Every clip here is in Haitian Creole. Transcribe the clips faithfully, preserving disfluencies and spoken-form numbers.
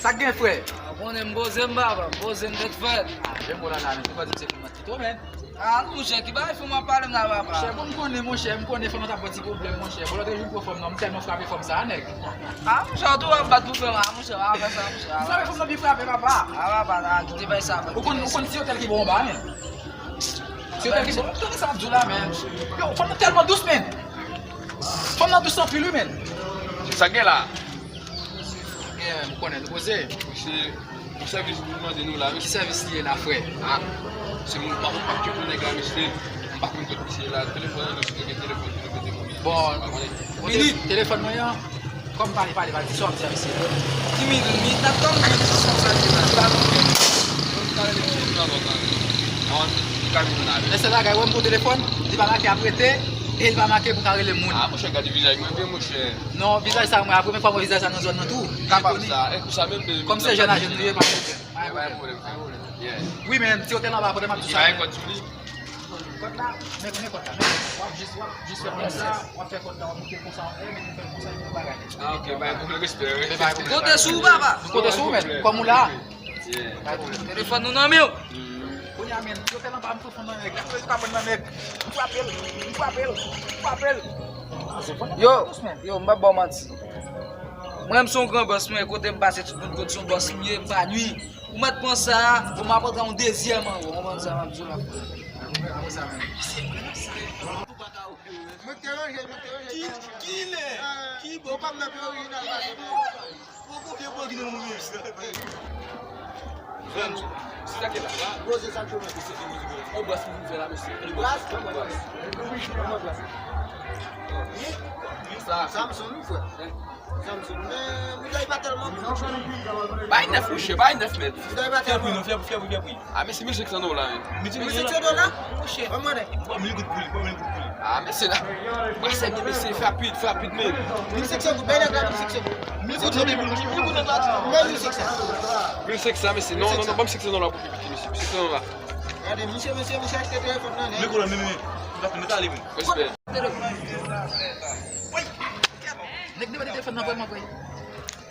Sa k gen, frè? A, konnen m poze m, papa, m poze m tèt frèt. A, jan w la la, men, se pa di se fanm nan ki tou, men. A, monchè, ki bagay fanm w ap pale m la, papa? Monchè, bon, m konnen, monchè, m konnen fanm nan t ap ba w ti pwoblèm, monchè. Bon, lòt jou m pran fanm nan, m tèlman frape fanm sa a, nèg. A, monchè, w tou w ap bat pou fanm, a, monchè, w ap fè sa, monchè. M frape fanm nan byen frape, papa. A, papa, a, kite bay sa, papa. Ou konn, ou konn si otèl ki bon anba, men. Si otèl ki bon, tande sa m ap di w la, men. Yo, fanm nan tèlman dous, men. Fanm nan dous anpil, wi, men. Sa k gen la? Gen, m konnen nou poze. Mesye, yon sèvis nou mande nou la, mesye. Ki sèvis li ye la, frè? A, se moun pa konn pa ki pou nèg la, mesye. M pa konn kot misye la. Telefòn an, nou sou gen telefòn, nou kote pou li. Bon, telefòn mwen an, kòm pale, pale, pale, di sa w ap di a, mesye. Ki minit, minit, n ap tann minit, sa w sa di la, pa konprann. Yon kare de minit la, bon, tande. Yon kare de minit la. Mesye la, gade, wè m pou telefòn, li pa make ap rete, e li pa make pou ka rele moun. A, monchè, gade vizaj mwen byen, monchè. Non, vizaj sa mwen, a premye fwa m wè vizaj sa nan zòn nan tou. Kapab sa, e pou sa menm, men kòm se jèn a jèn nou ye, pa gen pwoblèm. Pa gen pwoblèm, pa gen pwoblèm. Yeah. Wi, men, ti otèl anba, kote m ap di sa. Kòd la, men, men kòd la, men w ap jis, w ap jis fè konsa, w ap fè kòd la, w ap moute konsa, w ap fè konsa, yon bagay. A, ok, bay pou respè, wi. Konte sou ou, papa. Konte sou ou, men, kòm ou la. Yeah. Telefòn nou nan men w. Kounye a, men, yo fè nan pa m, yo fè nan nèg. Yo fè nan nèg. M frape l, m frape l, m frape l. Yo, yo, m p ap ba w manti. Mwen, m se yon gran bòs, mwen, kote m pase, tout moun konn se yon bòs m ye, m pa nwi. Ou mèt pran sa a, bon, m ap antre yon dezyèm anwo, w konprann sa m ap di w la. Mwen te ranje, mwen te ranje. Ki, ki lè? Ki bò? Ou pa m nan pi orijinal pase mwen. Poko gen bò ki nan moun menm. Frè m, se sa ki la, la. Poze sa k chome. On bòs ki vin fè la, mesye. Gras? Gras. Sa. Samson, wi, frè. Samson, men, bouda pa tèlman bon. Bay nèf, monchè, bay nèf, mèt. Bouda pa tèlman bon. Fè pri, non, fè pri, fè pri, fè pri. A, men se mil senk san dola, men. Mil senk san dola? Monchè. Ban m wè. Ban mil goud pou li, ban mil goud pou li. A, men se la. Mwen se mesye, fè rapid, fè rapid, men. Mil senk san goud, bay nèg la mil senk san goud. Mil goud nan men pou li, mil goud nan men. Mil senk san. Mil senk san, mesye. Non, non, non, ban m senk san dola pou pi piti, mesye. Senk san dola. Gade, misye, misye, misye achte telefòn nan, nèg. Mil goud nan men, men, men. Mwen ta ale, men. Respè. Nèg li mete telefòn nan vrèman vre.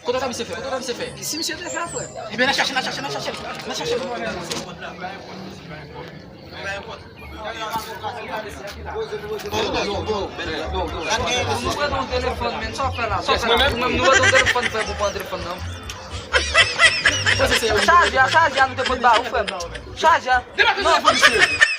Kote w ta misye fè? Kote w ta misye fè? Si misye te fè, frè. Ebyen, n a chache, n a chache, n a chache. N a chache pou nou wè. Nou prete yon telefòn, men, sa w fè la? Sa w fè la? Ou menm, nou prete yon telefòn, frè, pou pran telefòn nan. Chaje a, chaje a, nou te pot ba ou, frè m. Chaje a. Debake telefòn, mesye.